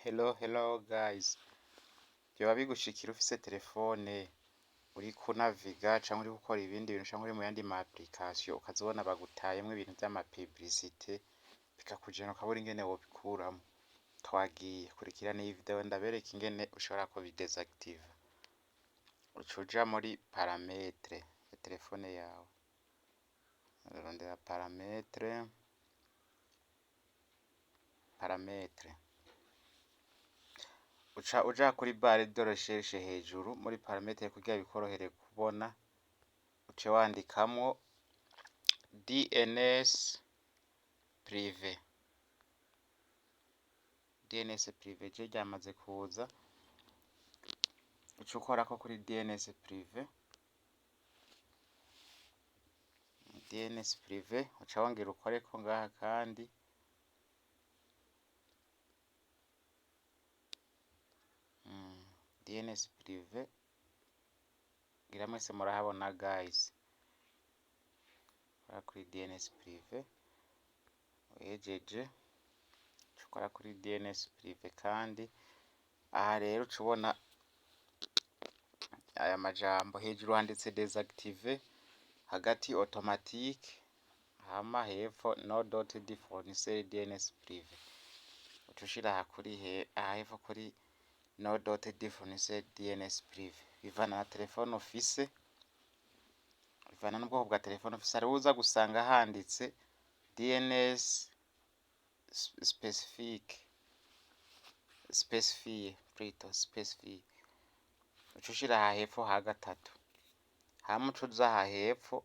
Hello hello guys, vyoba bigushikira ufise telefone uriko unaviga canke uriko ukora ibindi bintu canke uri muyandi ma application, ukaza ubona bagutayemwo ibintu vy'ama publicité, bikakujana ukabura ingene wobikuramwo? Twagiye, kurikirana iyi video ndabereke ingene ushobora kubidésactiva. Uca uja muri paramètres ya telefone yawe, urarondera paramètres, paramètres, uca uja kuri barre de recherche hejuru muri paramètres kugira bikorohere kubona, uce wandikamwo DNS privé. DNS privé je ryamaze kuza, uca ukorako kuri DNS privé. DNS privé, uca wongera ukoreko ngaha kandi DNS privé, ngira mwese murahabona guys. Ukora kuri DNS privé, uhejeje uca ukora kuri DNS privé kandi. Aha rero uca ubona aya majambo: hejuru handitse désactiver, hagati automatique, hama hepfo nom du fournisseur DNS privé. Uca ushira aha kuri aha hepfo kuri nom du fournisseur DNS privé. Bivana na telefone ufise, bivana n'ubwoko bwa telefone ufise. Hariho uza gusanga handitse DNS spécifique, spécifié plutôt, spécifié, uca ushira aha hepfo ha gatatu. Hama uca uza aha hepfo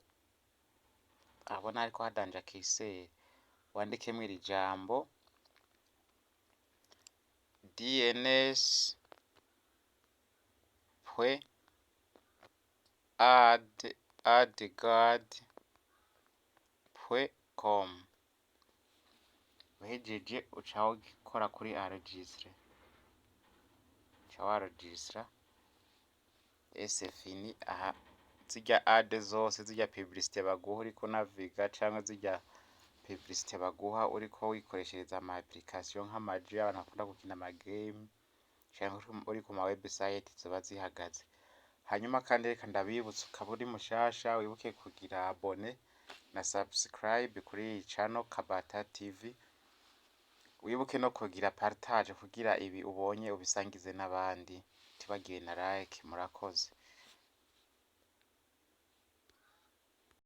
ahabona hariko hadanja curseur, wandikemwo iri jambo dns.adguard.com. Uhejeje uca ukora kuri enregistrer, uca waregistra et c'est fini. Aha zirya ad zose, zirya publicité baguha uriko unaviga canke zirya publicité baguha uriko wikoreshereza ama application nk'ama jeux, abantu bakunda gukina ama game, canke uri ku ma website, zoba zihagaze. Hanyuma kandi reka ndabibutsa, ukaba uri mushasha, wibuke kugira abonner na subscribe kuri iyi channel Kabata TV, wibuke no kugira partage kugira ibi ubonye ubisangize n'abandi, utibagiwe na like. Murakoze.